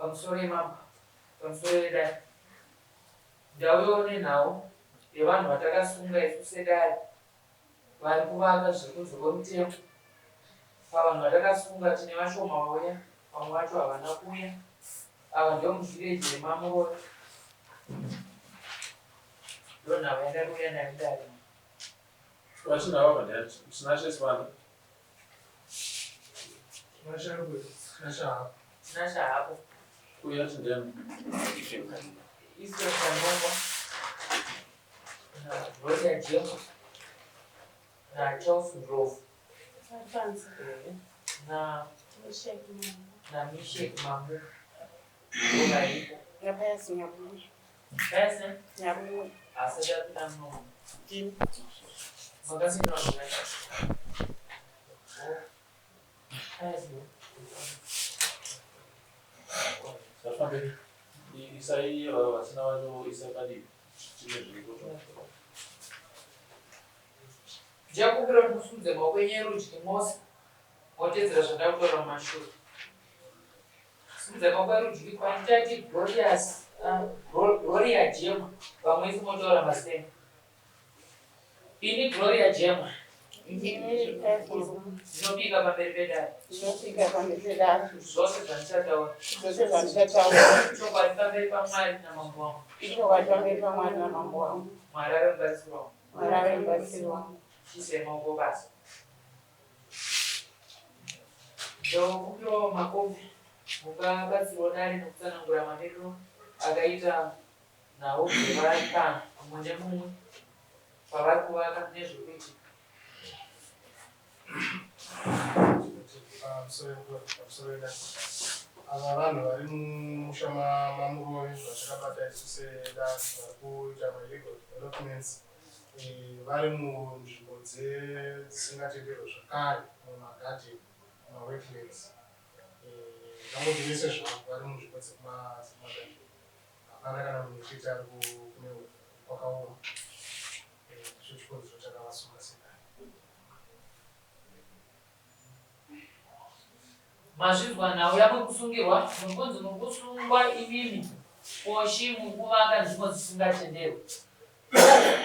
Pamusoro yemambo, pamusoro yedare. Ndauyawo nenhau yevanhu vatakasunga isu sedare vari kuvaka zviri kunze kwemutemo. Pavanhu vatakasunga tine vashoma vauya, vamwe vacho havana kuuya. Ava ndivo muvhireji yemaMuroi. Ndonhau yandakauya nayo mudare. Vachinavo vadhani, Tinashe Sibanda. Tinashe ari kupi? Tinashe hapo. Tinashe hapo. Kuya chindemo. Ephraim Kanongwa. Na Gloria Jemwa. Na Charles Ndlovu. Na na Mishek Mamu. Ndovaripo. Napayasi Nyarumwe. Payasi? Nyarumwe. Asati apinda muno. Ndini. Makasindwa zvakadai. Payasi. Zvafambe. Isai vasina vacho isai padivi. Tine zviripo. Ndichakumbira kuti musimudze maoko enyu erudyi mose motedzera zvandakutaura mumashure. Simudza maoko erudyi kwandichati Glorious, Gloria Jemwa vamwe isi motaura mazita enyu. Ini Gloria Jemwa ndinopika pamberi pedare Ndinopika pamberi pedare zvose zvandichataura zvose zvandichataura ichokwadi pamberi paMwari namambo wangu. Ichokwadi pamberi paMwari namambo wangu. Mwari ave mubatsiri wangu. Mwari ave mubatsiri wangu. Chiisai maoko pasi. Ndokumbirawo makombi mungabatsirwa dare nokutsanangura mamiriro akaita nhau dzevari pano mumwe nemumwe pavari kuvaka nezviri kuitika. Ava vanhu vari mumusha maMurovi vatakabata isu sedare vari kuita maillegal developments vari munzvimbo dzisingatenderwe zvakare mumagadheni mumawetlands. Ndangoti vese zvavo vari munzvimbo dzekumagadheni hapana kana munhu chete ari kune kwakaoma. Ndicho chikonzero chakavasunga sedare. Mazvinzwa nhau yamuri kusungirwa muri kunzi muri kusungwa imimi Koshi muri kuvaka nzvimbo dzisingatenderwi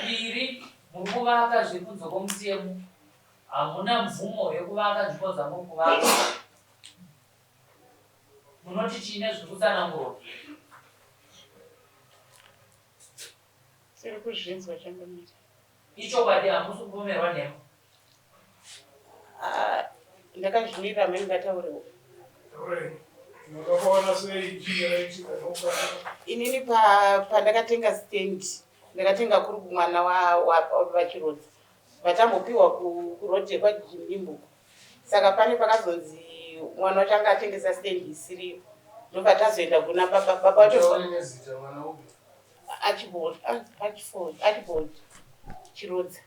Piri muri kuvaka zviri kunze kwomutemo hamuna mvumo yekuvaka nzvimbo dzamuri kuvaka munoti chii nezviri kutsanangurwa. Tiri kuzvinzwa changamire. Ichokwadi hamusi kupomerwa nhema. Ah, ndakazvimirira mheni ndataurewo. Inini pandakatenga stand ndakatenga kuri kumwana waVaChirodza vatambopiwa kuroad yekwaJimdimbuku saka pane pakazonzi mwana wacho anga atengesa stand isiriyo ndobva tazoenda kuna baba baba wacho Archibald Archibald Chirodza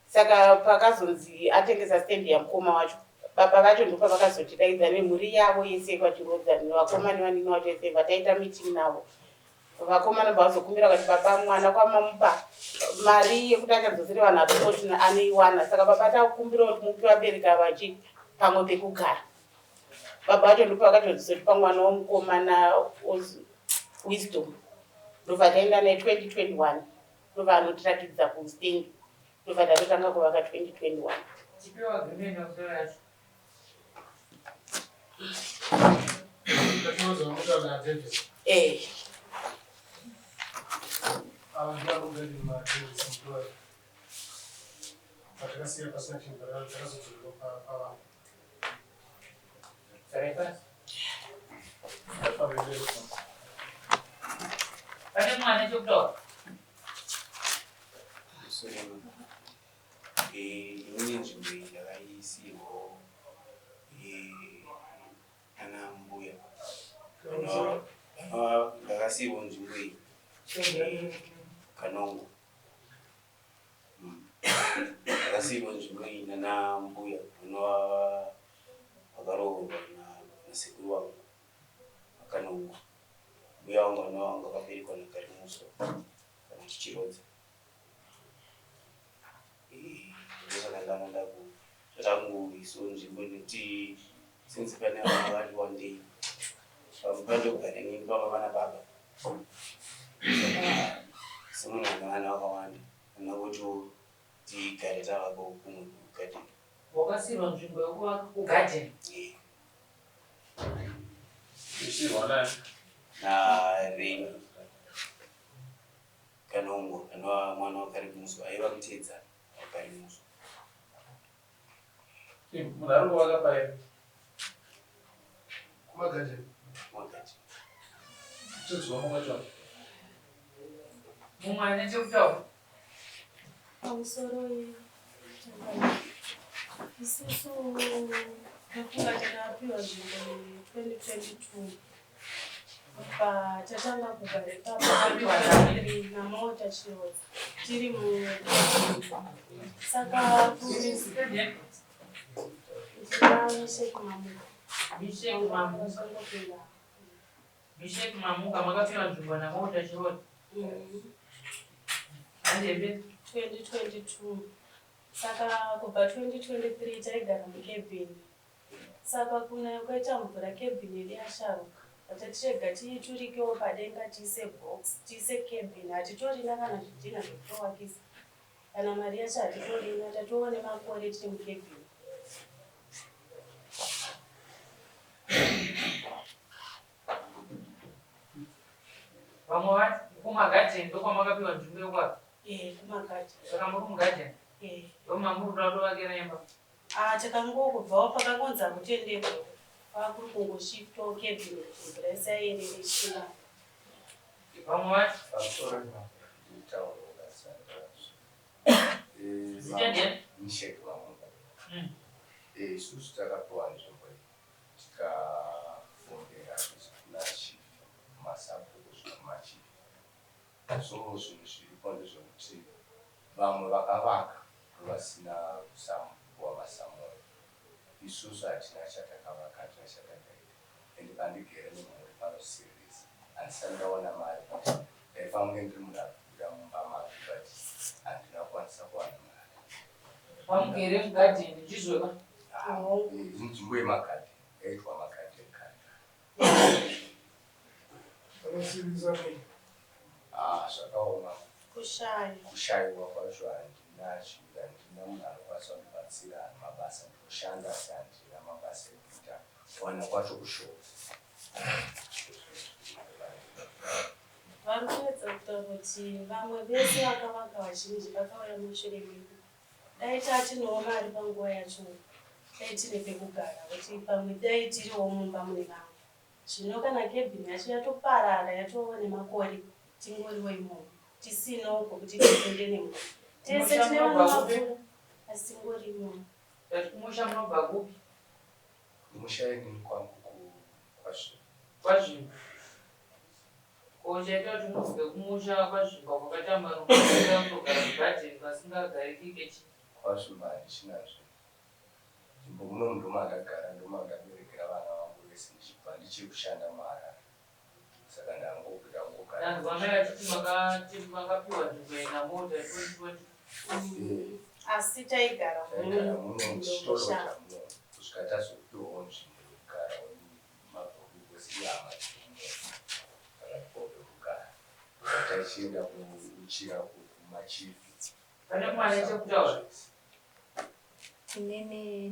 Saka pakazonzi atengesa stand yamukoma wacho baba vacho ndopavakazotidaidza nemhuri yavo yese yekwaChirodza nevakoma nevanini wacho vese vataita meeting navo. Vakomana bvazokumbira vakati baba mwana kwamamupa mari yekuti achadzosere vanhu atoti anoiwana saka baba takukumbira kuti mupe vabereki ava chi pamwe pekugara. Baba vacho ndopavakatozotipa mwana womukomana Wisdom ndobva taenda naye 2021 ndobva anotiratidza kustand ndobva tatotanga kuvaka 2021. Tipewo agreement pamusoro yacho. Eh. Patakasiya pasina chinhu takazodzorerwa pavanhu. Pane mwana chekutaura. Inini nzvimbo iyi ndakaisiirwawo nana mbuya. Ndakasiirwa nzvimbo iyi Kanongo. Ndakasiirwa nzvimbo iyi nana mbuya vanova vakaroorwa nasekuru vangu vaKanongo. Mbuya vangu vanova vanga vakaberekwa naKarimuswa kana kuti Chirodza. Ndosaka ndanga ndaku zvatangoiswa nzvimbo nekuti since pane vana vari wandei. Imba ndogara inini pamba pana baba. Saka semunhu ane vana vakawanda handina kutiwo tigare tavakawo kumwe kugadheni. Wakasiirwa nzvimbo yekuvaka kugadheni? Eh. Isiirwa nani? NaReni Kanongo anova mwana waKarimuswa aiva muteedzana waKarimuswa. Munhu ari kuvaka pai? Kumagadheni. Kumagadheni. Tinzwa mumwe chona. Mumwe ane chekutaura. Pamusoro isusu ndofunga takapiwa nzvimbo 2022 pa tatanga kugara ipapo namota Chirodza tiri mu saka Mishek Mamuka. Mishek Mamuka. Mishek Mamuka makapiwa nzvimbo naMota Chirodza. Handebe. 2022 saka kubva 2023 taigara mukebhini saka kunaya kwaita mvura kebhini yedu yasharuka tatirega tiiturikewo padenga tiise box tiise kebhini hatitorina kana zvidhina zvekutowakisa kana mari yacho hatitorina tatoona nemakore tiri mukebhini. Vamwe vati kumagadheni ndokwamakapiwa nzvimbo yekwako. Eh, kumagadheni. Saka muri mugadheni? Eh. Ndomamuri kuda kutovakira imba? Ah, takangokubvawo pakangonzi hakutenderwe kwakuri kungoshiftawo kebhini kuti mvura isaerere ichinaya. Vamwe vati Pamusoro nditaura zita ndiani? Mishek Mamuka. Isusu takapiwa nzvimbo iyi tikafumbira kuna chief masabhuku kusvika kumachief. So zvinhu zviripo ndezvekuti vamwe vakavaka vasina kupuwa masamoni. Isusu hatina chatakavaka, hatina chatakaita. And pandigere nemhuri panosiririsa. Handisati ndaona mari but ndaifanira kunge ndiri munhu ari kubuda mumba make but handina kukwanisa kuwana mari. Pamugere mugadheni ndizvo ka? Inzvimbo yemagadheni, yaitwa magadheni kare kare. Panosiririsa nei? Ah, zvakaoma. Kushaya. Kushaiwa kwacho handina chinhu, handina munhu anokwanisa kundibatsira mabasa ndinoshanda asi handina mabasa ekuita. Kuwana kwacho kushoma. Vari kuedza kutaura kuti vamwe vese vakavaka vazhinji vakauya mushure medu. Dai tatinowo mari panguva yacho, dai tine pekugara kuti pamwe dai tiriwo mumba mune vamwe. Zvino kana kebhini yacho yatoparara yatova nemakore tingoriwo imomo tisinawo pokuti tipinde nemvura. Tese Kumusha tine vana munobva kupi? vakuru asi tingori imomo. Tati kumusha munobva kupi? Kumusha inini kwangu kwaZvimba. KwaZvimba. Ko chaita kuti mubve kumusha kwaZvimba kwakatambanuka kuenda kundogara mugadheni pasingagariki kechi? KwaZvimba handichina nzvimbo. Nzvimbo munomu ndomandagara ndomandaberekera vana vangu vese ndichibva ndichiri kushanda muHarare. Saka ndangogara. Ndanzwa mai vachiti makati makapiwa nzvimbo yenamota 2020. Asi taigara Taigara muno muno mumusha. muchitoroja muno kusvika tazopiwawo nzvimbo yekugara mabhuku because ihama dziri takatipawo pekugara. Tachienda kuuchira kumachifi. Pane mumwe ane chekutaura? Inini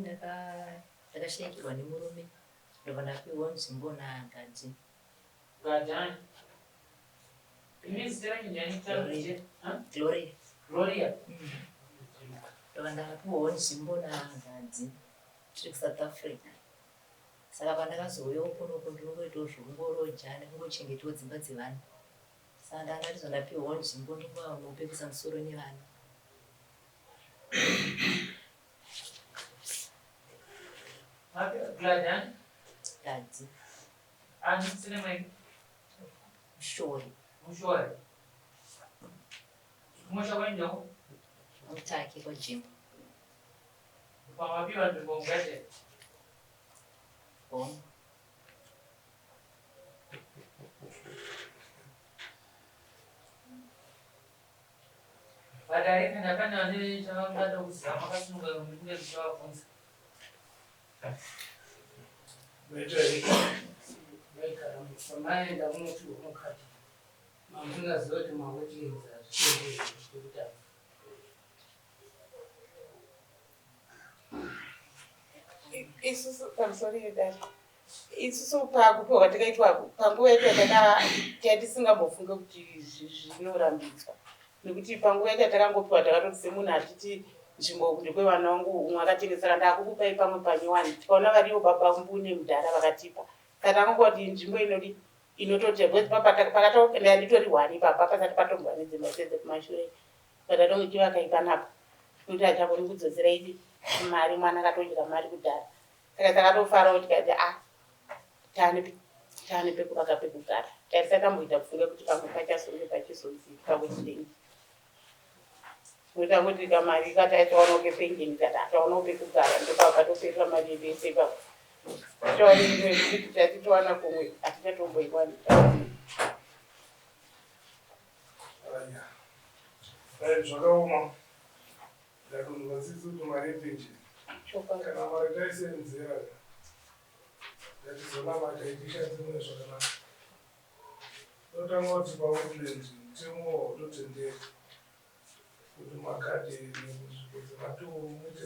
ndakashaikirwa nemurume ndobva ndapiwa nzvimbo naGadzi. Gadzani. Imi zita renyu ndiani kutaura? Gloria. Gloria. Ndobva ndakapiwawo nzvimbo naGadzi tiri kuSouth Africa. Saka pandakazouyawo kunoku ndinongoitawo zvekungoroja nekungochengetawo dzimba dzevanhu. Saka ndanga ndapiwawo nzvimbo ndingowanopepesa musoro nevana. Gladani? Gadzi. Ani sine mai? Mushori. Mushori. Kumusha kwenyu ndeko? Mutake kwaJimbo. Pamapiwa nzvimbo mugadheni? Hongu. Vadare kana pane vane chavangada kuziva makasununguka kunge muchivabvunza. Maita vaigara Pamaenda kunopihwa mukati mamusingaziva kuti mawetlands hazvitenderwi chekutanga. Isusu pamusoro yedare isusu pakupiwa kwatakaitwa panguva yacho yatatisingambofunge kuti zvinorambidzwa nekuti panguva yacho yatakangopiwa takatoti semunhu achiti nzvimbo ndekwevana vangu umwe akatengesa saka ndakukupai pamwe panyowani tikaona variyo baba mbune mudhara vakatipa saka takangoti nzvimbo inodi inototi because pakatopinda nditori hwani ipapa pasati patombwa nedzimba dzedze kumashure patatongochivaka ipanapa kuti hachakoni kudzosera ichi mari mwana akatodya mari kudhara saka takatofarawo tikati a ah, taane pekuvaka pekugara taisa tamboita kufunga kuti pamwe pachazonge pachizonzi pawetland notangoti kamari kataitowana kepenjeni tati ataonawo pekugara ndopapatoperera mari yedu yese ipapo tichawane imwe kuti tati towana kumwe hatichatomboiwani. Zvakaoma ndakunzwa tsitsi kuti mari yepenjeni kana mari taisenzera ndatizonamata itishandise mune zvakanaka. Totanga kuti paWoodlands mutemo wautotendera kuti magadheni munzvimbo dzematoro muite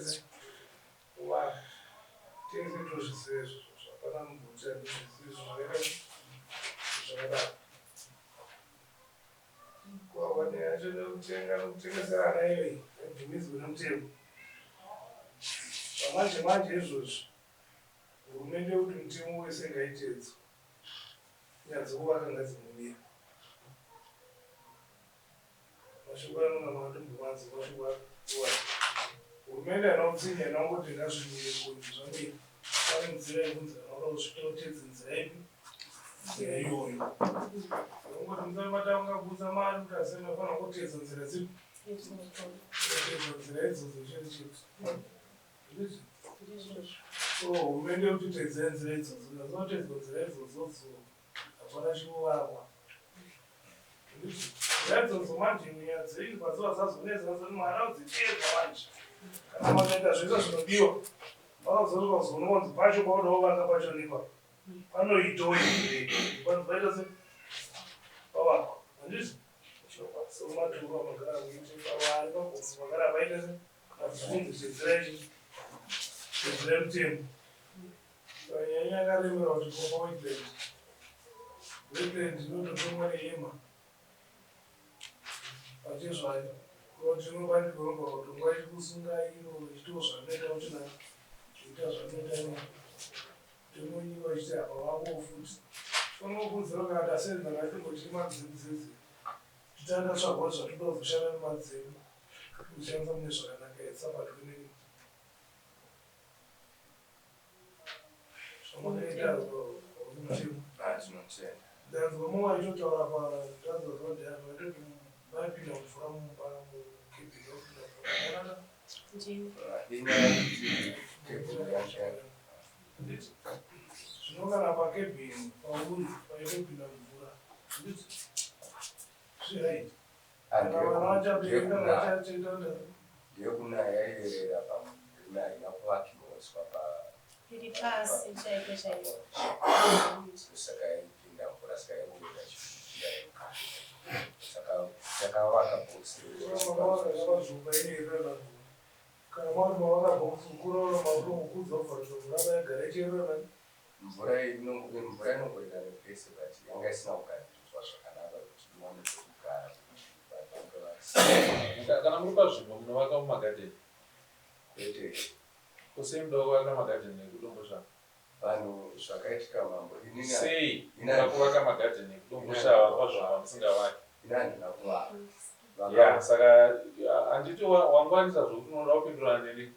kuvaka. Tese tozviziva izvozvo, hapana mumbuti andizvizivi izvo zvakaita zvakadaro. Kuwakwa neyacho nekutenga nekutengeserana iyoyi haibvumidzwe nemutemo. Zvamanje manje izvozvi hurumende yekuti mutemo wese ngaiteedzwe. Nyaya dzekuvaka ngadzimbomira. Mashoko anonga makatombomanzwa mashoko iwayo. Hurumende haina utsinye haina kungoti ngazvimire kunzi zvamira. Pane nzira yekunzi kana uda kuzviita uteedze nzira ipi? Nzira iyoyo. Saka kungoti musati matanga kuunza mari kuti asi mafanira kungoteedza nzira dzipi? Kuteedza nzira idzodzo chete chete. So hurumende yekuti teedzai nzira idzodzo kana dzinoteedzwa nzira idzodzo hapana chinovakwa. Nzira idzodzo manje nyaya dzeimba dziva dzazonetsa dzoti mari audziteedza manje kana makaita zvese zvinodiwa vanozosvika kuzoonekwa kunzi pacho paunoda kuvaka pacho nepa panoitoi here panzi paita se pavakwa handiti so maturo amagara muite pavari pagomo magara paita se Hazvibvunzi tedzera ichi. Tedzera mutemo. Nyanya yakaremera kuti kuva wetland. Wetland inototongwa nehema. Pachezvayo. Kuti inobandiko inogona kutongwa ichikusunga iro ichitiwo zvanoita kuti na ita zvanoita ino. Mutemo wenyika uchiti apa wako futi. Unokurudzira kana tasenza ngatingoti madzedzedze. Titanga tsvagwa zvatoda kuzoshanda nemadzemu. Kushandisa mune zvakanaka isabatwe nei zvamakaita mutemo. Tinotenda. Ndanzwa mumwe achitotaura pa ndanzwa zvaudhara vakatoti vaipinda mvura mumba mukebhini vapinda mvura yakanaka. Inyaya yekuti kebhini yacho Handiti zvino kana pakebhini pauri paitopinda mvura handiti zviright. Ndeyekunaya yaiyerera pamwe haina kuvakirwa iswa pa iri pasi chaipo chaipo saka yaipinda mvura saka yaingoita chipinda mukati saka takavaka bhokisi mvura mvura inongoenda nepese but yanga isina kugadziriswa zvakanaka kuti iwane pekugara kuti vanhu vange vasina Kana muri pazvimbo munovaka mumagadheni? Kwete. Ko sei muda kuvaka magadheni ekuDomboshava? Vanhu zvakaitika mambo inini Sei muda kuvaka magadheni ekuDomboshava pazvimbo musingavaki? Ini handina kuvaka. Ya saka handiti wangwarisa zvokuti unoda kupindurana neni?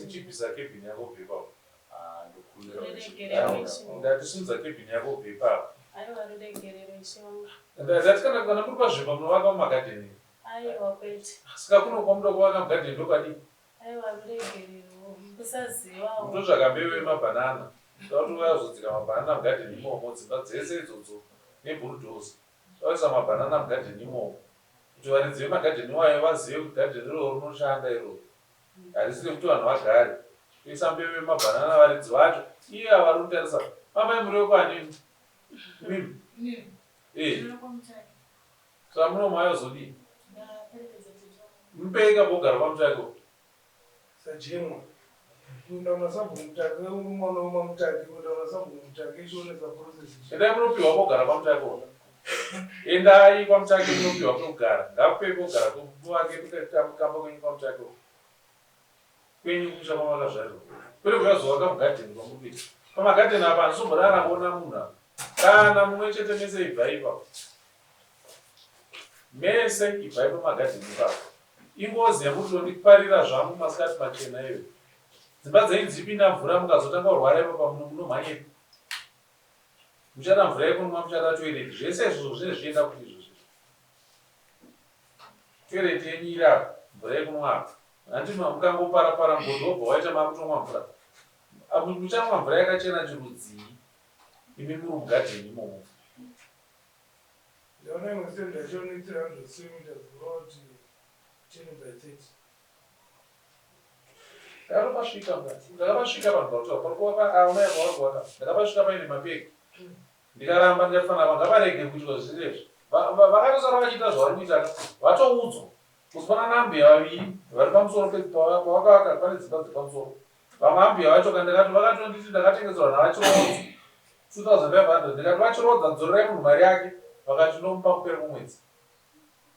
Chibvisa cabin yako ubve ipapo. Ndati simudza cabin yako ubve ipapo. Aiwa ruregerero ishe wangu. Ndati kana kana muri pazvimba munovaka mumagadheni. Aiwa kwete. Saka kuno kwamuda kuvaka mugadheni ndokwadii? Aiwa ruregerero kusazivawo. Kutotsvaka mbeu yemabhanana. Toda kuti vazodzika mabhanana mugadheni imomo dzimba dzese idzodzo nebulldozer. Toisa mabhanana mugadheni imomo kuti varidzi vemagadheni iwayo vazive kuti gadheni iroro rinoshanda iroro. Harisi rekuti vanhu vagare. Toisa mbeu yemabhanana varidzi vacho iye avari kutarisa. Fambai muriwo kwanini. Imimi? Eh. Saka muno maiozodii? Mupei kabogara kwaMutake uko. Sajemwa. Kuenda kuna sabhuku Mutake, mwana wemaMutake, kuenda kuna sabhuku Mutake ichionesa process. Endai munopiwa kogara kwaMutake uko. Endai kwaMutake munopiwa pekugara. Ngakupe pekugara muvake kamba kwenyu kwaMutake uko. Kwenyu kumusha kwamakazvarirwa. Kwete kuyazovaka mugadheni kwamuri kuita. Pamagadheni apa handisomborara kuona munhu apa. Kana mumwe chete mese ibvai ipapo. Mese ibvai pamagadheni ipapo. Ingozi yamuri kutondiparira zvangu masikati machena iyoyo. Dzimba dzenyu dzipinda mvura mukazotanga kurwara ipapa munomhanyepi? Muchada mvura yekunwa, muchada toilet, zvese izvozvo zvinenge zvichienda kuti izvozvo. Toilet yenyu iri apa, mvura yekunwa apa. Handiti mukangopara para mugodhi wobva waita makutomwa mvura. Muchamwa mvura yakachena chirudzii imi muri mugadheni imomo? Ndaona imwe stand yacho ne 300 square meters kureva kuti 10 by 30. Ndakatopasvika mukati. Ndakapasvika vanhu varikutaura pari kuvaka ava mai ava vari kuvaka. Ndakapasvika paine mapegi. Ndikaramba ndikati vanhu ava ngavarege kuitwa zvisiri izvi. Vakatosara vachiita zvavari kuita ka. Vatoudzwa kuti pana nambuya vaviri vari pamusoro pavakavaka pane dzimba dziri pamusoro. Vamwe ambuya vacho ka ndakati vakatonditi ndakatengeserwa navaChirodza 2500 ndikati vaChirodza dzorerai munhu mari yake vakati ndomupa kupera kwemwedzi.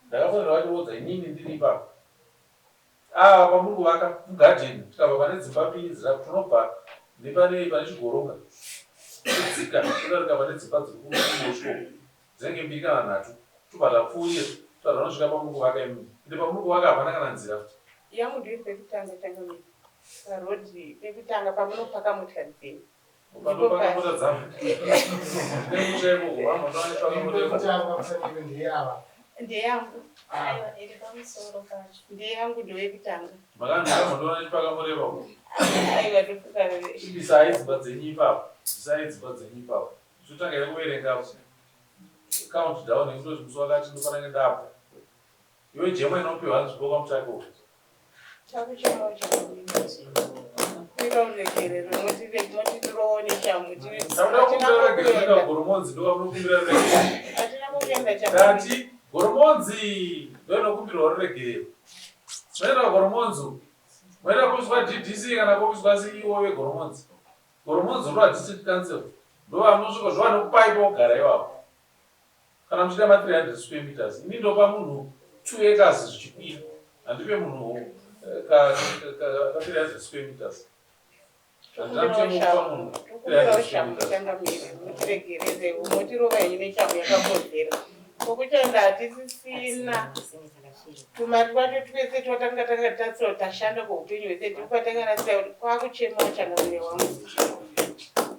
Ndakafonera vaChirodza inini ndiri ipapo. Ava pamuri kuvaka mugadheni tikabva pane dzimba mbiri dzira tinobva nepane pane chigoronga todzika todarika pane dzimba dziri kuruboshwe uko dzinenge mbiri kana nhatu tobva tapfuurira tobva tanosvika pamuri kuvaka imimi ende pamuri kuvaka hapana kana nzira futi. Yangu ndiri pekutanga changamire paroad pekutanga pamunopaka motikari dzenyu. Ndipo Panopaka mota dzangu. Nemusha ikoko vanhu vanofanira mota ikoko. Pekutanga kusaniro ndeyava. Ndeyangu. Aiwa, iri pamusoro pacho. Ndeyangu ndoyekutanga. Makanzwa mundoona chipaka mureva uko. Aiwa ndofuka. Ibisai dzimba dzenyu ipapo. Bvisai dzimba dzenyu ipapo. Totanga yekuverenga count down yekutoti musi wakati ndofanira kunge ndabva. Iwe jema inopiwa nzvimbo kwaMutake uko. Chakuchemawo chakuira ruregerero motitirowo neshamhu Takuda kukumbira ruregerero kuenda kuGoromonzi ndokamunokumbira ruregerero. hatina kuenda chamu Tati Goromonzi ndoinokumbirwa ruregerero. Moenda kuGoromonzi uko. Moenda kuofisi kwaDDC kana kuofisi kwaCEO veGoromonzi. Goromonzi ndova district council. Ndovanosvika ndovanokupai pokugara ivavo. Kana muchida ma 300 square meters ini ndopa munhu 2 acres zvichikwira. Handipe munhu ka, ka, ka 300 square meters. Handina mutemo wekupa munhu tokumbirawo 300 square shamu meters. changamire mutiregererewo motirova henyu neshamu yakakodzera pokushanda hatisisina tumari twacho twese twatanga tanga tasiro tashanda kweupenyu hwese ndipo patakarasira kuti kwakuchemawo changamire wangu.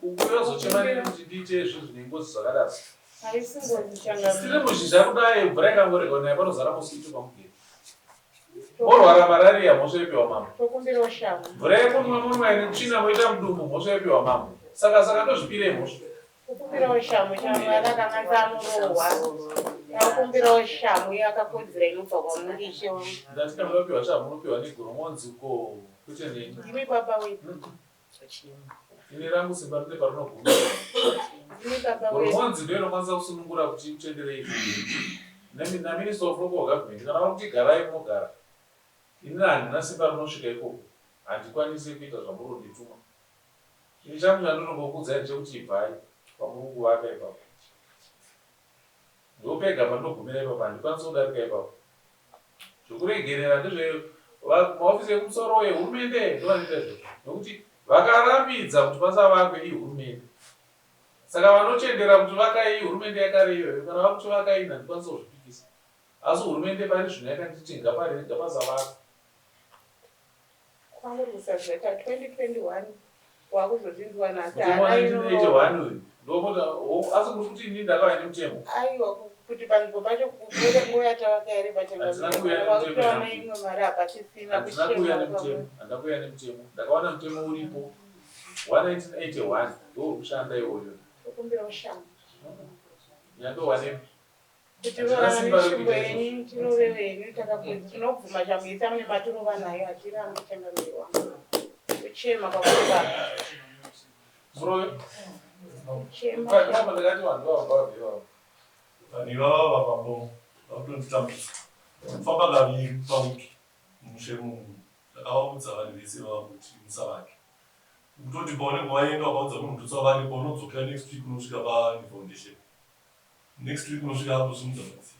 Ukuyozochema neni kuti ndiite zvinhu zvine ngozi zvakadaro. Haisi ngozi Tiri changamire. muzhizha kudai mvura ikangorega kunaya panozara mosquito pamugero. Morwara malaria mhosva yopiwa mambo. Tokumbirawo shamu. Mvura yekunwa monwa ine tsvina moita mudumbu mhosva yopiwa mambo. Saka saka ndozvipirei mhosva. Tokumbirawo shamu chamwari akanganisa anorohwa. Takumbirawo shamu yakakodzera inobva kwamuri ishe wangu. Ndati kana munopiwa shamu munopiwa negoromonzi ko kwete neni. Ndimi baba wedu. Ini rangu simba rine parinoguma. Ndimi baba wedu. Goromonzi ndiyo inokwanisa kusunungura kuti ikutenderei izvi. NaMinister of Local Government kana vari kuti garai munogara. Ini handina simba rinosvika ikoko. Handikwanisi kuita zvamuri kundituma. Ini changu chandinongokuudzai ndechekuti ibvai pamuri kuvaka ipapo. Ndopega pandinogumira ipapo handikwanisi kudarika ipapo. Zvekuregerera ndezve maofisi ekumusoro ehurumende ndovanoita izvozvo. Nekuti vakarambidza kuti pasavakwe ihurumende. Saka vanotendera kuti vakai ihurumende yakare iyoyo. Kana vakuti vakai ini handikwanisi kuzvipikisa. Asi hurumende pari zvino yakanditi ngapasavakwe. Kwamuri kusaziva 2021 wakuzozvinzwa nhasi Mutemo wa hana 1981 uyu ndokuti asi muri kuti inini ndakauya nemutemo. Aiwa kuti panzvimbo pacho kubuda nguva yatavaka here Handina kuuya nemutemo pachangamire yangu. imwe mari hapasisina Handina kuuya nemutemo. Handina kuuya nemutemo. Ndakawana mutemo uripo wa 1981 ndouri kushanda iwoyo. Tokumbirawo shamu. Nyandowanepi? Kuti Handina simba vana rekuita yenyu tirove venyu tinobvuma chamuisa mune matirova nayo hatirambi changamire wangu. Kuchema kwakuri baba. Muroyo. Ndakati vanhu vava vabve vavo. Vanhu ivava vavambo vakutonditambudza. Kufamba kaviri pawiki mushe munhu. Ndakavaudza vanhu vese ivava kuti musavake. Kutoti paunenge waenda ukaudza munhu kuti usavake paunodzokera next week unosvika pane foundation. Next week unosvika akutosimudza madziro.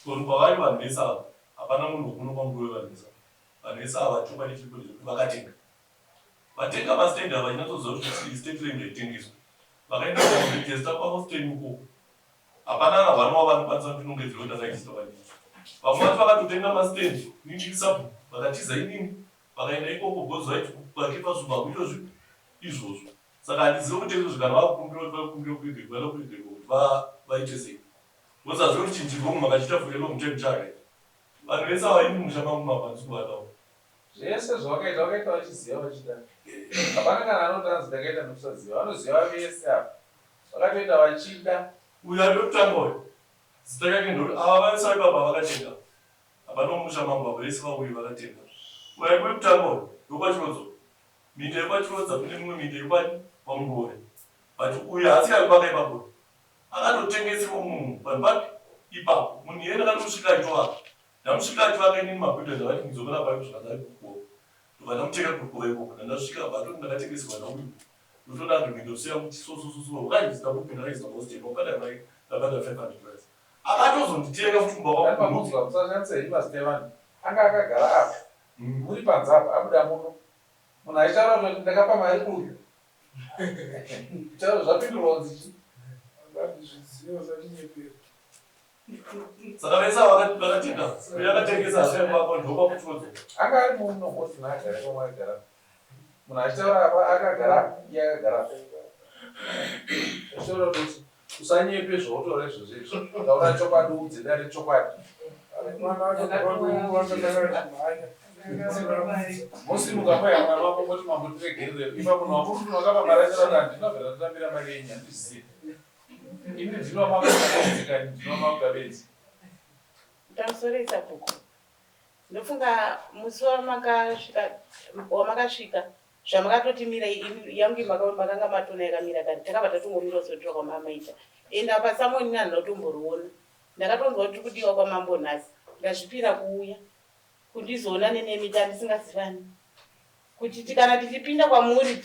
Ko pavari vanhu vese ava hapana munhu wekuno kwanguve vanhu vese ava. Vanhu vese ava chokwadi chiripo ndechekuti vakatenga. Vatenga mastand ava vachinatsoziva kuti state land haitengeswi. Vakaenda kunoregister kwaHostain uko hapana kana one wavanokwanisa kundinongedzera kuti ndakaregister kwadii. Vamwe vacho vakatotenga mastand ini ndiri sabhuku vakatiza inini vakaenda ikoko because vaiti kwake pasvumba hakuitwe zvipi izvozvo. Saka handizive kuti izvozvi kana vakukumbira kuti vakumbire kuregerwa vanoda kuregerwa kuti vaite sei. Because hazvive kuti chinhu chiri wrong makachiita for a long time charight. Vanhu vese ava ini mumusha mangu mava handisi kuvadawo. Zvese zvavakaita vakaita vachiziva vachida. Hapana kana anoti anzi ndakaita nekusaziva. Vanoziva vese ava. Vakatoita vachida. Uyu ari wekutanga uyu zita rake ndori ava vese vari baba vakatenga. Hapana wemumusha mangu ava vese vauyu vakatenga. Uyu ari wekutanga uyu ndokwaChirodzo. Minda yekwaChirodza kune mimwe minda yekwani kwaMungore. But uyu haasi ari paka ipapo. Akatotengeserwa munhu panhu papi ipapo. Munhu iyeye ndakatomusvika achitovaka. Ndamusvika achivaka inini mabuilder ndavati mudzokera paipo zvikanzi ari kukova. Ndobva ndamuteka kukova ikoko. Ndandasvika apa atoti ndakatengeserwa nauyu. Ndotoda agreement ofisi yangu kuti so so so so wakaregister kupi ndakaregister kuhostel wakadai mai ndabhadhara 500 dollars. Akatozonditenga futi kumba kwangu. Pamunzwa musashandisa henyu mazita evanhu. Anga akagara apa. Muri panze apa abuda muno. Munhu achitaura kuti ndakapa mari uyu. Taura zvapindurwa kunzi chii? Handizviziva usatinyepera. Saka vese ava vakatenga, uyo akatengesa hasha yemubako ndopakuchodzo. Anga ari muno hosi naagara pamwe akagara. Munhu achitaura apa akagara apa iye akagara apa. Achitaura kuti usanyepe zvautora izvozvo izvi. Taura chokwadi uudze dare chokwadi. Mosimuka maya mwana wako moti mambo tiregerere. Ipa munhu wamuri kuti makapa mari acho rati handina kubvira ndatambira mari yenyu handizvizivi. Ini ndinwa makuta benzi kani ndinwa makuta benzi. Pamusoro sabhuku. Ndofunga musi wamakasvika wamakasvika zvamakatoti mirai ini yangu makanga matona yakamira kare takabva tatongomirawo sekutora kwamamaita and apa samoni ini handina kutomboriona ndakatonzwa kuti kudiwa kwamambo nhasi ndazvipira kuuya kundizoona nenemi tandisingazivani kuti kana tichipinda kwamuri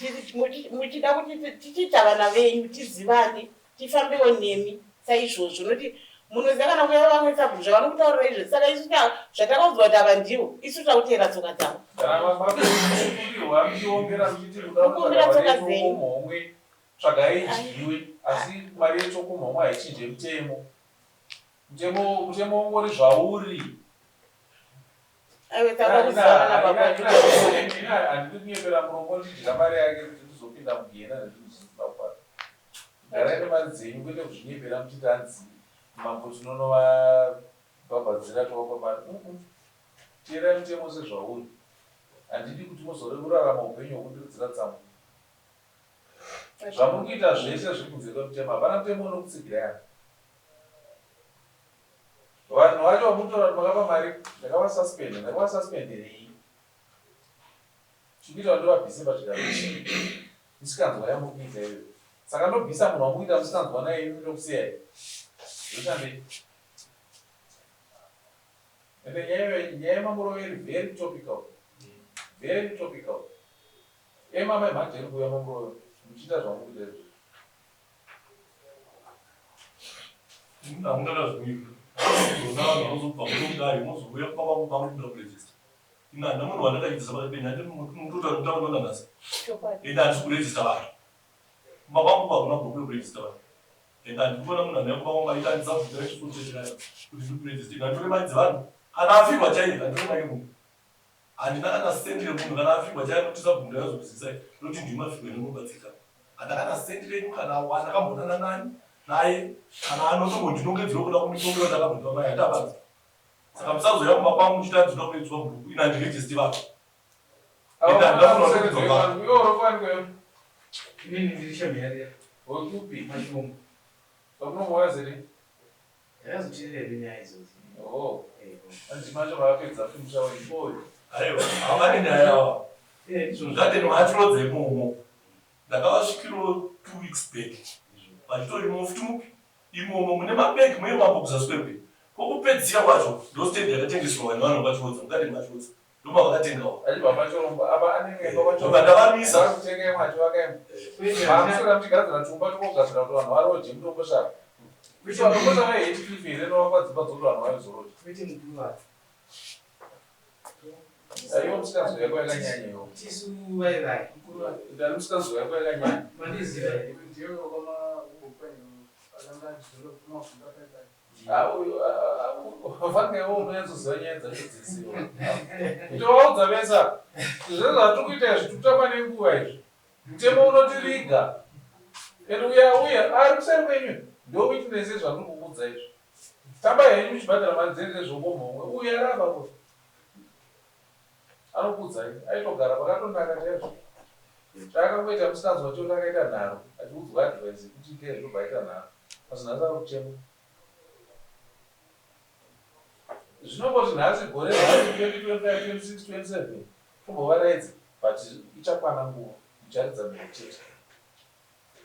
muchida kuti tichiita vana venyu tizivane tifambewo nemi saizvozvo nokuti munoziva kana kuya vamwe sabhuku zvavanokutaurira izvo saka isu zvatakaudzwa kuti ava ndivo isu takuteera tsoka dzavo kukumbira tsoka dzenyu tsvagai idyiwe asi mari yetsokumhomwe haichinje mutemo mutemo mutemo ungori zvauri Handidi kunyepera murombo ndichidya mari yake kuti ndizopinda mugehena nezvinhu zvisina kukwana. Garai nemari dzenyu kwete kuzvinyepera muchiti hanzi mambo tinonovabhabhadzira tovapa mari. Teerai mutemo sezvauri. Handidi kuti muzorarama upenyu hwekundiridzira tsamwa. Zvamuri kuita zvese zviri kunze kwemutemo. Hapana mutemo unokutsigirai apa. Vanhu vacho vamunotaura kuti makapa mari ndakavasuspenda ndakavasuspenderei chikuita kuti ndovabvise pachigaro chii misikanzwa yamuri kuita iyoyo saka ndobvisa munhu wamukuita misikanzwa naye imi ndokusiyai zvoshandei ende nyaya iyoyo nyaya yemamurove iri very topical very topical emama imhanje iri kuuya mamurove muchiita zvamukuita izvozvo Hamuna zvimwe zona vanhu vanozobva kuno kudai mozouya kumba kwangu kwangu kuda kurejista. Ini handina munhu wandakaitisa pakati penyu handi mutotaura kutaura nanhasi. Ende handisi kurejista vanhu. Kumba kwangu hakuna bhuku rekurejista vanhu. Ende handidi kuona munhu anouya kumba kwangu aita handisabvunzira chikuru chechikaya kuti ndiri kurejista. Ende handitore mari dzevanhu. Kana afirwa chaiye handitore mari yemunhu. Handina kana cent remunhu kana afirwa chaiye anoti sabhuku ndakazokuzivisa ndoti ndimi mafirwa ende munobatsirikana. Handina kana cent renyu kana wandakambonana nani naye kana anotombondinongedzera kuda kundipomera kuti akambondipa mari handina Saka musazouya kumba kwangu muchiti hanzi ndoda kuregisterwa mubhuku ini handiregisti vanhu. Ende handina munhu wandinokudzwa vanhu. Iwe unofa ndikweyo. Inini ndiri shamwari yako. Wekupi? Mashombo. Pakunomboya zere? Takazoteerera nyaya idzodzo. Oh. Hanzi macho vapedza fumusha wenyu. Oyo. Aiwa, havane nyaya ava. Garden vachirodza imomo. Ndakavasvikiro 2 weeks back. Vachitorimo futi mupi imomo mune mabhegi muye mambo kuzasi kwembe. Kwokupedzisira kwacho ndostand yakatengeswa vanhu vanhu vachiodza mukati machiodza ndomavakatengawo. Achibva pachoromba apa anenge aimba pachoromba. Ndavamisa. Akutenga imwe achivaka imwe. Maamuswera muchigadzira tumba twokugadzira kuti vanhu varoje mudomboshava. Kuitira domboshava yeHeathcliff here inovakwa dzimba dzokuti vanhu vaizoroja. Kwete mukuru Iwe musikanzwa yako yakanyanya iwe. Tisu vai vai. Mukuru wake. Ndani musikanzwa yako yakanyanya. Mandiziva here? Ndiwe wakama Fanike iwe unonyatsoziva nyaya dzacho dzese iwe. Kutovaudza vese apa. Zvese zvatiri kuita izvi tiri kutamba nenguva izvi. Mutemo unotiriga. And uya uya ari kuseri kwenyu ndo witness yezvandiri kukuudza izvi. Tamba henyu muchibhadhara mari dzenyu dzezvokomhomwe. Uyu ari apa ko. Anokuudzai aitogara pakatonaka chaizvo. Chaakangoita musikanzwa choti akaita nharo achiudzwa advice yekuti itai zvobva aita nharo. Asi nhasi ari kuchema. Zvinongoti nhasi gore nhasi 2025 26 27 tombovaraidza but ichakwana nguva mucharidza mhere chete.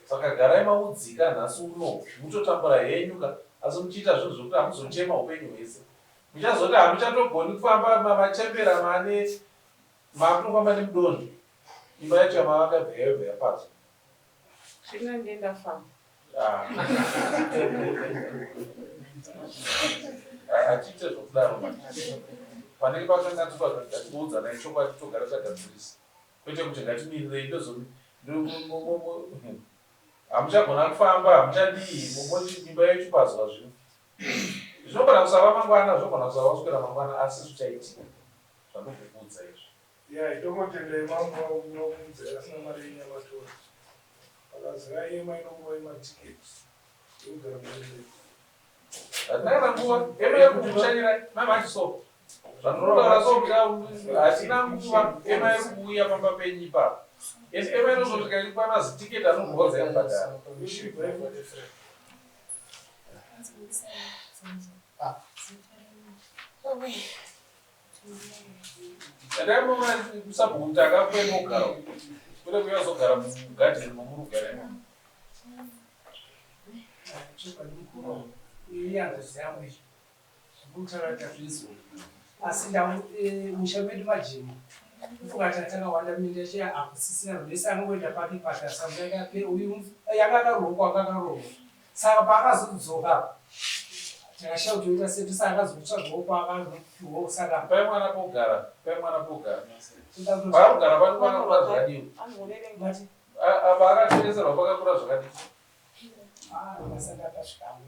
Saka garai maudzika nhasi uno mutotambura henyu ka asi muchiita zvinhu zvekuti hamuzochema hupenyu hwese. Muchazoti hamuchatogoni kufamba machembera mane makutofamba nemudonzvo imba yacho yamavaka yabva yabva yapazwa. Zvino ndiye ndafamba. Ah. Hatiite zvokudaro manje. Panenge pakanganiswa ngatiudzanai chokwadi togara tagadzirisa. Kwete kuti ngatimirirei ndozo hamuchagona kufamba hamuchadii moti imba yochipazwa zvino. Zvinogona kusava mangwana zvinogona kusava kuswera mangwana asi zvichaitika zvandikukuudza izvi. Yeah, itongotendai mambo vakuudza asina mari yenyamatora. Vakaziva ema inonguva yematicket yekugara muende. Hatina kana nguva ema yekukushanyirai mai mati so zvandinotaura so hatina nguva ema yekuuya pamba penyu ipapo and ema inozosvika ichipa mazitiketi anorwadza ekubhadhara. Endai munoona sabhuku kuti akakuenda kugara kwete kuuya kuzogara mugadheni mamuri kugara imomo. Chokwadi mukuru, ini hanzvadzi yangu izvi zvekutaura tazvinzwa asi ndau eh, musha medu majemo mfunga takawanda minda yacho hakusisina munhu wese anongoenda pake pake asi uyu yanga akarohwa kwanga akarohwa Saka paakazodzoka takashaya kuti toita sei saka akazotsvagawo kwaakazopiwawo saka Pai mwana pokugara, pai mwana pokugara. Paakugara pano pakakura zvakadii? Mati Apa akatengeserwa pakakura zvakadii? ah ndasati ndakasvika hangu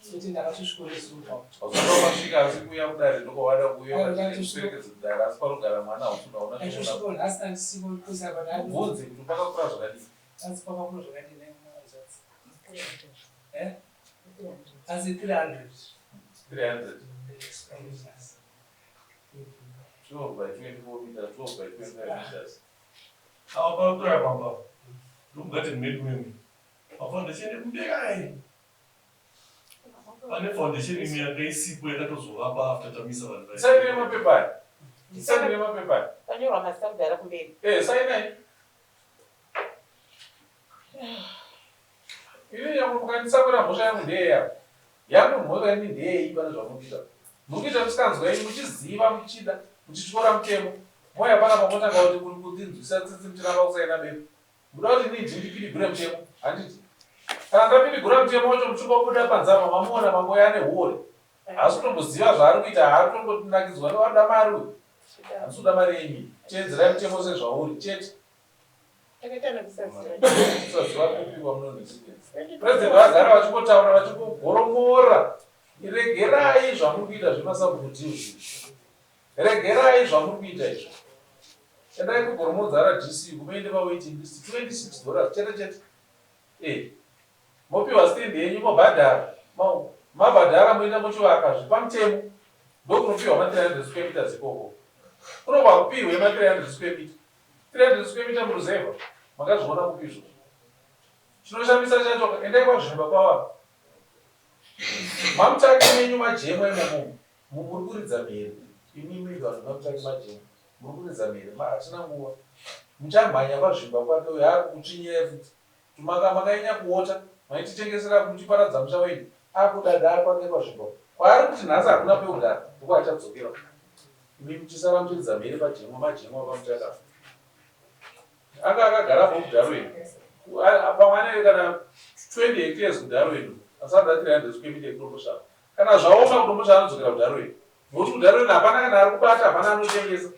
sokuti ndakatosvikoresuka Hausati wakasvika asi kuuya kudare ndokwawada kuuya ukaperekedza kudare asi panogara mwana hausi unaona zvinoda. Ndakatosviko nhasi ndandisiko kusaka Mubvunze kuti pakakura zvakadii. Asi pakakura zvakadii nhai mwanzvadzi? Eh? Asi 300. 300. 12 by 24 meters, 12 by 25 meters. Ava pakura pamba ndomugadheni medu meme pafoundation yekumberi ai pane foundation imwe yanga isipo yakatozovakwa after tamisa vanhu vaya. Sainai mapepa aya. Sainai mapepa aya. Panyorwa mazita kudhara kumberi. Eh, sainai. Ini yangu mukandisakura mhosva yangu ndeye yako. Yangu mhosva ini ndeyei pane zvamunoita. Muri kuita musikanzwa yenyu muchiziva muchida muchityora mutemo. Mouya pana pamotanga kuti muri kundinzwisa tsitsi muchiramba kusaina bepa. Muda kuti ini ndini ndipidigure mutemo handiti? Kana ndapidigura mutemo wacho muchingobuda panze apa mamuona mangoya ane huori. Haasi kutomboziva zvaari kuita haari kutombonakidzwa newaruda mari uyu. Handisi kuda mari yenyu. Teedzerai mutemo sezvauri chete. Takaita nekusaziva. Kusaziva kupi kwamunonzwisisa. President vagara vachingotaura vachingogoromora. Regerai zvamuri kuita zvemasabhuku deals izvi. Regerai zvamuri kuita izvi. Endai kugoromodza RDC kumuende pa waiting list 26 dollars chete chete. Eh. Mopiwa stand yenyu mobhadhara. Mabhadhara moenda mochivaka zviri pamutemo. Ndokunopiwa ma 300 square meters ikoko. Kunobva kupihwe ma 300 square meter. 300 square meter muruzevha makazviona kupi izvozvo chinoshamisa chacho endai kwazvimba kwava mamutake menyu majemo imomo muri kuridza mhere imimi vanhu mamutake majemo muri kuridza mhere hatina nguva muchamhanya kwazvimba kwake uyo akukutsvinyirai futi tumaka makanyanya kuota. Maititengesera muchiparadza musha wenyu akudada kwake kwazvimbo. Kwaari kuti nhasi hakuna pekugara ndokwaachadzokera. Imi muchisara muchiridza mhere pajemwa majemwa pamuchakafa. Anga akagarapo kuDarwin. Pamwe ane kana 20 hectares kuDarwin. Asati 300 square meter ekuDomboshava. Kana zvaoma kuDomboshava anodzokera kuDarwin. Nokuti kuDarwin hapana kana ari kubata, hapana anotengesa.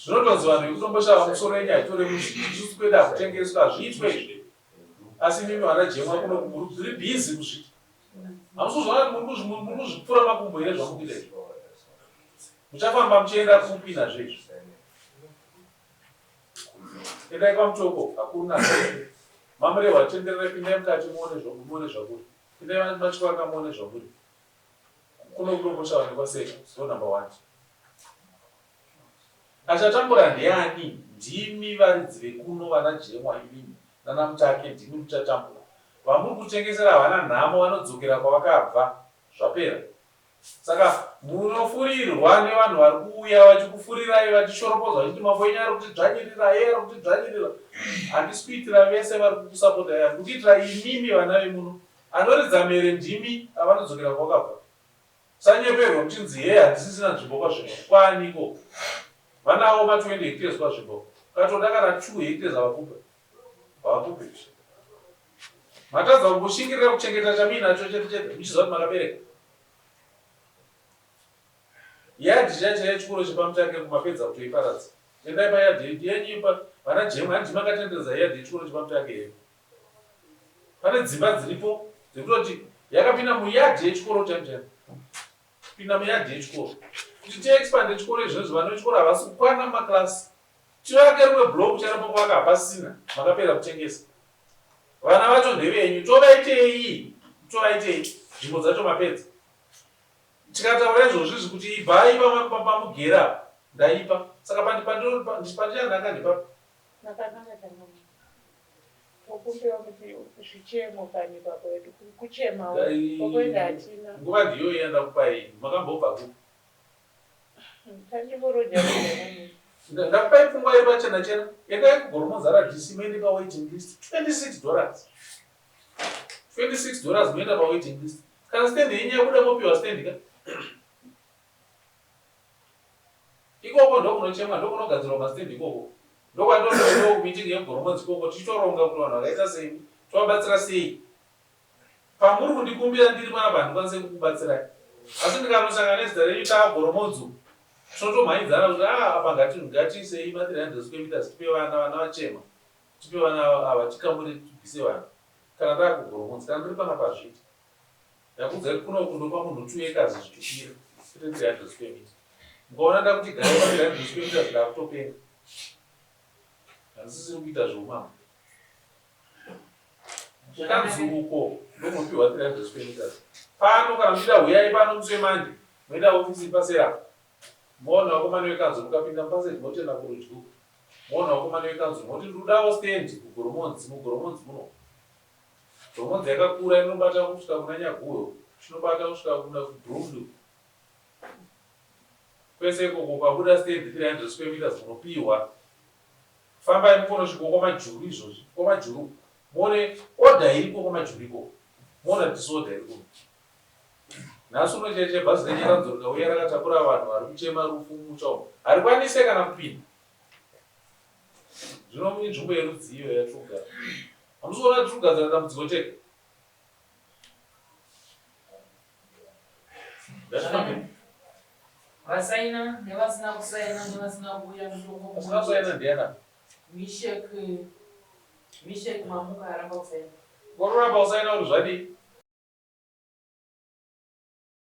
Zvinotonzi vanhu vekuDomboshava musoro yenyu haitore muzi. Isusu kwedu hakutengeswi, hazviitwe izvi. Asi imimi vana Jemwa kuno muri busy kuzviita. Hamusi kuzviona kuti muri kuzvipfura makumbo here zvamukuita izvi? Muchafamba muchienda kupi nazvo izvi? Endai kwaMutoko hakuna. Mamurehwa tendererai pindai mukati muone muone zvakuri. Pindai machikwaka muone zvamuri. Kuno kudomboshava nekwaseka ndo number one. Achatambura ndiani? Ndimi varidzi vekuno vana Jemwa imimi nana Mutake ndimi muchatambura. Vamuri kutengesera havana nhamo vanodzokera kwavakabva zvapera. Saka munofurirwa nevanhu vari kuuya vachikufurirai vachishoropodza vachiti mambo wenyu ari kutidzvanyirira ye ari kutidzvanyirira. Handisi kuitira vese vari kukusapotai ndiri kuitira imimi vana vemuno. Anoridza mhere ndimi avanodzokera kwavakabva. Musanyeperwa muchinzi hee handisisina nzvimbo kwaZvimba. Kwaaniko? Vanawo ma 20 hectares kwaZvimba uko. Ukatoda kana 2 hectares havakupe. Havakupe. Matadza kungoshingirira kuchengeta chamuinacho chete chete muchiziva kuti makabereka. Yadhi chaiyo chaiyo chikoro chepaMutake mapedza kutoiparadza. Endai payadhi yenyu pa vana Jemu hanti makatenderedza yadhi yechikoro chepaMutake here? Pane dzimba dziripo dzekutoti yakapinda muyadhi yechikoro chaimo chaimo. Kupinda muyadhi yechikoro. Kuti tiexpande chikoro izvozvo vana vechikoro havasi kukwana mumaklasi. Tivake rimwe block chairo pokuvaka hapasisina makapera kutengesa. Vana vacho ndevenyu tovaitei? Tovaitei? Nzvimbo dzacho mapedza. Tikataura izvozvi izvi kuti ibvai pamugere apa ndaipa. Saka pandichananga ndepapi? Makanaka changamire. Tokumbira kuti zvichemo panyika kwedu kuchemawo kwekuenda hatina. Nguva ndiyoyi yandakupai makambobva kupi? Tandingoroja Ndakupai pfungwa iri pachena chena. Endai kuGoromonzi RDC muende pawaiting list 26 dollars. 26 dollars moenda pawaiting list. Kana stand yenyu yabuda mopiwa stand ka. Ikoko ndokunochemwa ndokunogadzirwa mastand ikoko. Ndokwatinoendawo kumeeting yeGoromonzi ikoko tichitoronga kuti vanhu vakaita semi tovabatsira sei. Pamuri kundikumbira ndiri panapa handikwanise kukubatsirai. Asi ndikanosangana nezita renyu taaGoromonzi uku tinotomhanyidzana kuti ah apa ngati ngatiisei ma 300 square meters tipe vana vana vachema tipe vana ava tikamure tibvise vana kana ndaakuGoromonzi kana ndiri panapa hazviiti. Ndakuudzai kuti kuno uku ndopa munhu 2 acres zvichikwira kwete 300 square meter. Mukaona ndakuti garai pa 300 square meters ndakutopenga. Handisisiri kuita zveumambo. Kukanzuru uko ndomunopiwa 300 square meters. Pano kana muchida huyai pano musi weMonday moenda office iri paseri apo. Moona vakomana vekanzuru mukapinda mupassage motenda kurudyi uko. Moona vakomana vekanzuru moti ndodawo stand kuGoromonzi muGoromonzi muno. Goromonzi yakakura inobata kusvika kuna Nyaguyo, chinobata kusvika kuna kuBrumley. Kwese ikoko ukabuda stand 300 square meters unopihwa. Fambai mukonosvika kwaMajuru izvozvi, kwaMajuru muone order iriko kwaMajuru ikoko. Muona disorder iri kuno. Nhasi uno chaiye chaiye bhazi reNyarandzo rikauya rakatakura vanhu vari kuchema rufu mumusha umu harikwanise kana kupinda. Zvino inzvimbo yerudzii iyo yatiri kugara? Hamusi kuona kuti tiri kugadzira dambudziko tega? Ngatifambe. Vasaina nevasina kusaina nevasina kuuya mutongo Vasina kusaina ndiani apa? Mishek Mishek Mamuka aramba kusaina. Kororamba kusaina kuti zvadii?